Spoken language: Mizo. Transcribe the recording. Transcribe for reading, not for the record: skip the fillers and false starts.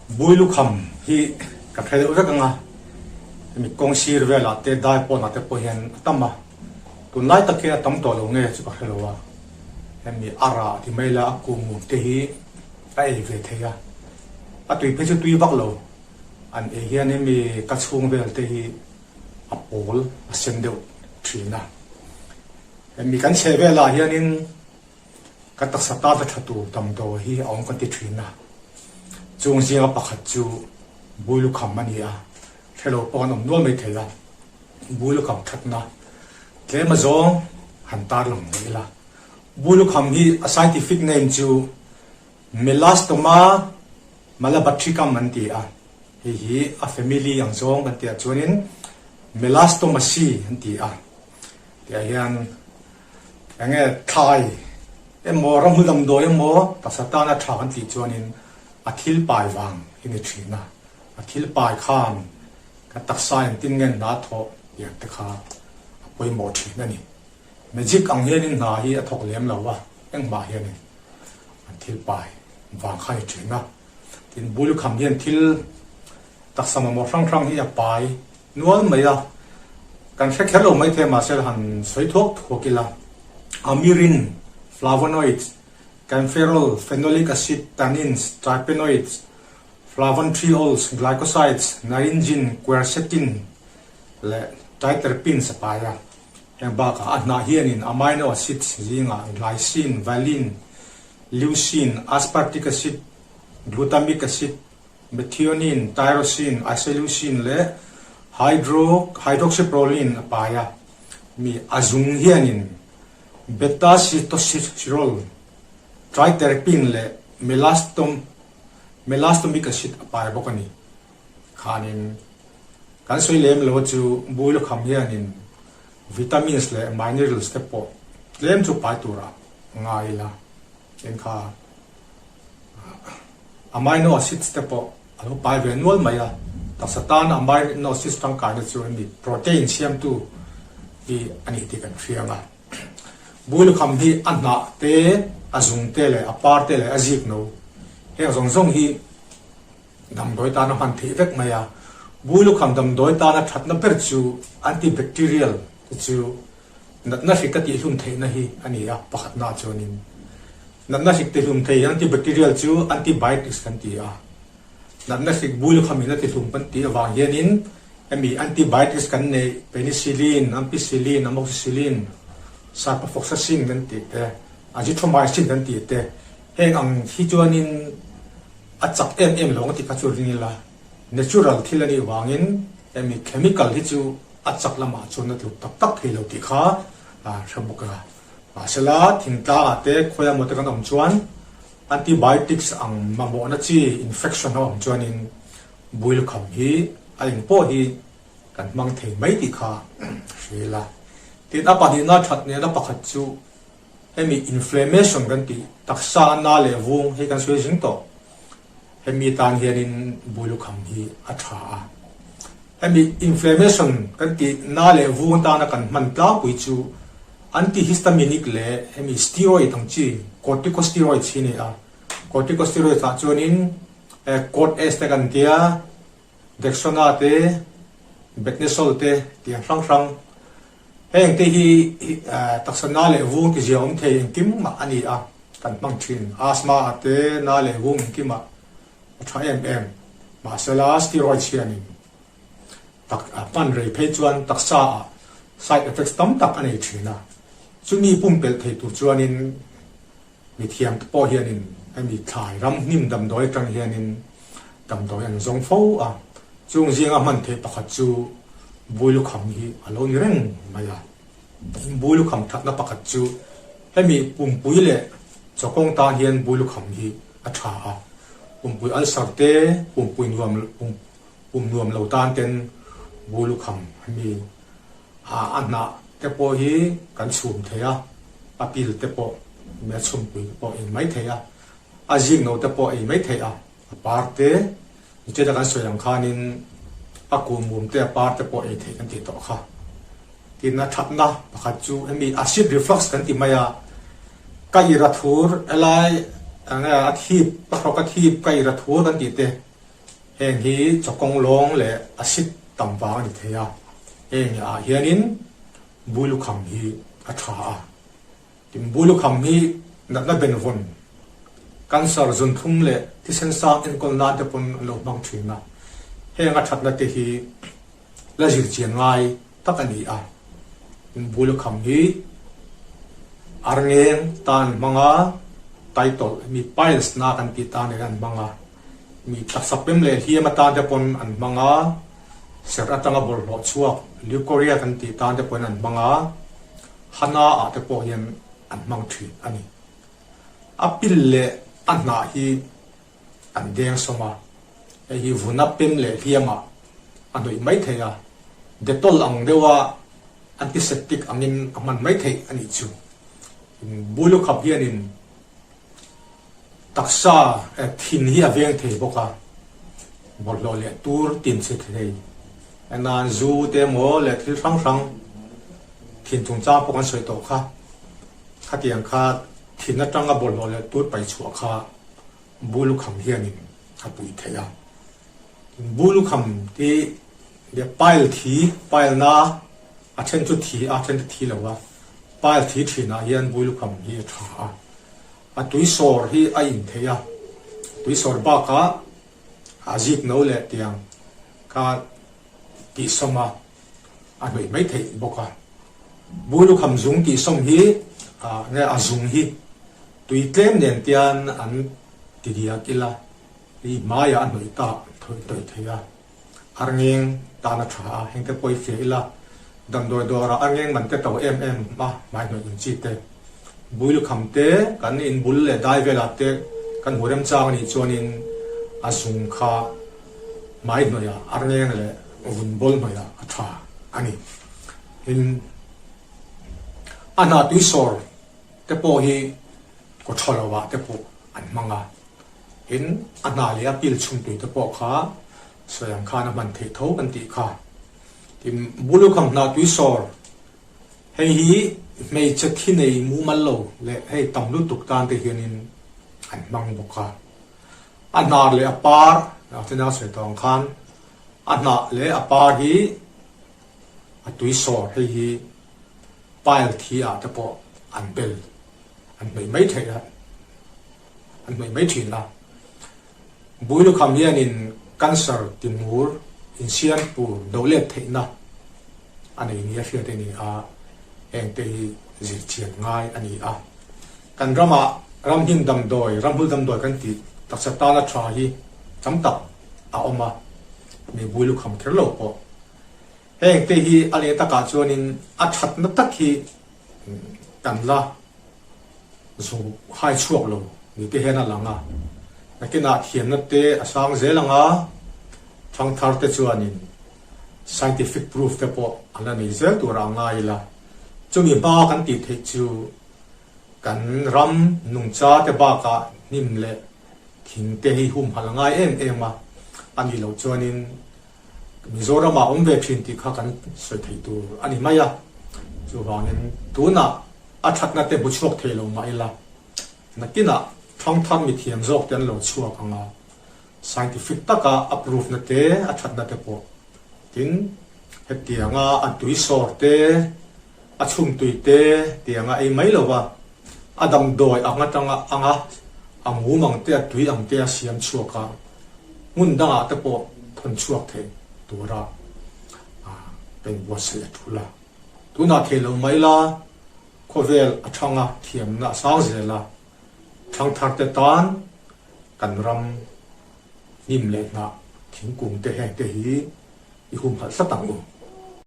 Builukham hi ka hre deuh vek ang a, hemi kawng sir velah te dai pawnah te pawh hian a tam a, tunlai tak hian a tam tawh lo nge chu ka hre lo a, hemi a rah ti mai la a kung mum te hi a ei ve thei a, a tui phei chu tui vak lo an ei hian hemi ka chhung vel te hi a pawl a sen deuh thin a, hemi kan chheh velah hianin. Ka taksa tata tha tur damdawi hi a awm ka ti thin a, chung zinga pakhat chu Builukham a ni a, hrelo pawh an awm nual mai thei a, Builukham thatna tlem azawng han tarlang mai ila. Builukham hi a scientific name chu Melastoma malabathricum an ti a, hei hi a family ang zawng kan tihah chuanin Melastomaceae an ti a, tiah hian Enge thlai emaw ramhnu damdawi emaw taksa tana tha kan tih chuanin a thil pai vang hi ni thin a, a thil pai khan kan taksa engtin nge hna thawh tih ang te kha a pawimawh thin a ni. Magic ang hianin hna hi a thawk lem lo a, engmah hianin an thil pai vang kha ni thin a. Tin, Bulkham hian thil taksa mamawh hrang hrang hi a pai Nual mai a, kan hre kher lo maithei mahse han sawi thuak thuak ila, Amirin, flavonoids, kaempferol, phenolic acid, tannins, terpenoids, flavontriols, glycosides, naringin, quercetin leh triterpenes a pai a. Heng bakah a hnah hianin amino acids zingah glycine, valine, leucine, aspartic acid, glutamic acid, Methionine, tyrosine, isoleucine leh hydro hydroxyproline a pai a, mi a zung hianin beta-sitosterol, triterpene leh melastom melastomic acid a pai bawk a ni. Khanin kan sawi lem lo chu Builukham hianin vitamins leh minerals te pawh tlem chu pai turah ngai ila. Eng kha amino acids te pawh a lo pai ve nual mai a, taksa tan amino acids tangkaina chu an ni protein siamtu hi a ni tih kan hria ang a. Builukham hi a hnah te, a zung te leh a par te leh a zik no heng zawng zawng hi damdawi tana hman theih vek mai a. Builukham damdawi tana thatna ber chu antibacterial te chu Natna hrik a tihlum theihna hi a ni a, pakhatna chuanin natna hrik tihlum thei antibacterial chu antibiotics kan ti a, natna hrik bul khamin a tihlum kan tih avang hianin hemi antibiotics kan neih penicillin, ampicillin, amoxicillin, ciprofloxacin kan tih te, azithromycin kan tih te heng ang hi chuanin a chak em em lo ang tih kha chu ring ila natural thil a nih vangin hemi chemical hi chu A chak lamah chuan a tluk tak tak thei lo tih kha hre bawk a. Mahsela, thingtlangah te khawi emaw te kan awm chuan antibiotics ang mamawhna chi infection a awm chuanin builkham hi a eng pawh hi kan hmang thei mai tih kha hre ila. Tin, a pahnihna that nena pakhat chu hemi inflammation kan tih taksa a na leh vung hei kan sawi zing tawh. Hemi tan hianin builukham hi a tha a. Hemi inflammation kan tih na leh vung atana kan hman tlangpui chu antihistaminic leh hemi steroid ang chi corticosteroids hi a ni a. Corticosteroids ah chuanin Cort-S te kan tia, Dexona te, Betnesol te tih ang hrang hrang. Heng te hi taksa na leh vung tizia awm thei engkim mah a ni a, kan hmang thin. Asthma ah te na leh vung engkim ah a tha em em. Mahsela steroids hianin tak hman rei phei chuan taksa ah side effects tam tak a nei thin a. Chumi pumpelh thei tur chuanin mithiam te pawh hianin hemi thlai ram hnim damdawi atang hianin damdawi an zawng fo a. Chung zinga hman theih pakhat chu Builukham hi a lo ni reng mai a. Builukham thatna pakhat chu hemi pumpui leh chawkawng tan hian Builukham hi a tha a. Pumpui ulcer te, pumpui nuam pum nuam lo tan ten Builukham hemi a hnah te pawh hi kan chhum thei a, a pil te pawh a chhumpui te pawh ei mai thei a, a zing no te pawh ei mai thei a, a par te Nicheta kan sawi ang khanin a kuhmum te a par te pawh ei theih kan tih tawh kha. Tin a thatna pakhat chu hemi acid reflux kan ti mai a, ka ira thur helai enge a thip ka hrawk a thip ka ira thur kan tih te. Heng hi chawkawng lawng leh acid tam vang a ni thei a, heng ah hianin bui lukham hi a tha a. Tin, bui lukham hi natna benvawn, cancer, zunthum leh thisen sang enkawl nan te pawn an lo hmang thin a. Heng a thatna te hi la zir chian ngai tak a ni a. Tin, bui lukham hi arngeng tan an hmang a, taitawlh, mi piles na kan tih tan in an hmang a. Mi taksa pem leh hliam atan te pawn an hmang a, serh atanga bawlhhlawh chhuak leucorrhea kan tih tan te pawhin an hmang a, hana ah te pawh hian an hmang thin a ni. A pil leh a hnah hi an deng sawm a, hei hi vuna pem leh hliamah a hnawih mai thei a, Dettol ang deuha antiseptic angin a hman mai theih a nih chu. Bulukhap hianin Taksa thin hi a veng thei bawk a, bawlhhlawh leh tur tin chhe thei. Nan zu te emaw leh thil hrang hrang thin chungchang pawh kan sawi tawh kha. Khatiang kha thin atanga bawlhhlawh leh tur paih chhuah kha bulukham hianin a pui thei a. Bulukham hi pile thi, pile na a then chu thi a, a then chu thi lo a. Pile thi thinah hian bulukham hi a tha a. A tui sawr hi a in thei a, tui sawr bakah a zik no leh tiang kha tihsawm a, a hnawih mai theih bawk a. Bulukham zung tihsawm hi nge a zung hi tui tlem nen tian an ti diak ila, hei hmaiah a hnawih ta hnawih thei a. Arngeng tan a tha a, hengte pawh i fiah ila, damdawi dawrah arngeng man te to em em a, hmai hnawih in chi te, bui lukham te, kan in bul leh dai velah te kan hmu remchang a nih chuanin a zung kha hmai hnawihah arngeng leh vun bawl hnawihah a tha a ni. Tin, a hnah tuisawr te pawh hi kaw tha lovah te pawh an hmang a. Tin, a hna leh a pil chhung tui te pawh kha sawi ang khan a hman theih tho kan tih kha. Tin, Bulukham hna tui sawr, hei hi hmeichhe thi nei mumal lo leh hei tam lutuk tan te hianin an hmang bawk a. A hnar leh a par, tina sawi tawh ang khan a hnah leh a par hi a tui sawr hei hi pile thi ah te pawh an bel, an hmeh mai theih a. An hmeh mai thin a. Builukham hianin cancer timur insiam tur do let theihna a nei nia hriat a ni a, hengte hi zirchian ngai a ni a. Kan ramah ramhnim damdawi, ramhul damdawi kan tih taksa tana tha hi tam tak a awm a, mi builukham kher lo pawh. Hengte hi a leh takah chuanin a thatna tak hi kan la Zu hai chhuak lo ni te hian a lang a, nakinah thiamna te a sang zel ang a, thangthar te chuanin scientific proof te pawh an la nei zel tur a ngai ila, chumi hma kan tih theih chu kan ram nungcha te bakah hnim leh thing te hi humhalh a ngai em em a, a nih loh chuanin Mizoramah awm ve thin tih kha kan sawi thei tur a ni mai a, chuvangin tunah a thatna te hmu chhuak thei lo mah ila, nakinah thangthar mithiam zawk te an lo chhuak ang a, scientific taka a proof na te, a thatna te pawh tin hetianga a tui sawr te, a chhum tui te tianga ei mai lova a damdawi ang atanga anga a mum ang te, a tui ang te a siam chhuak a, hmun dangah te pawh thawn chhuak thei tura ka inbuatsaih a tul a. Tunah thei lo mai la, khawvel a thang a, thiamna a sang zel a, thangthar te tan kan ram hnim leh hnah thingkung te heng te hi i humhalh tlat ang u.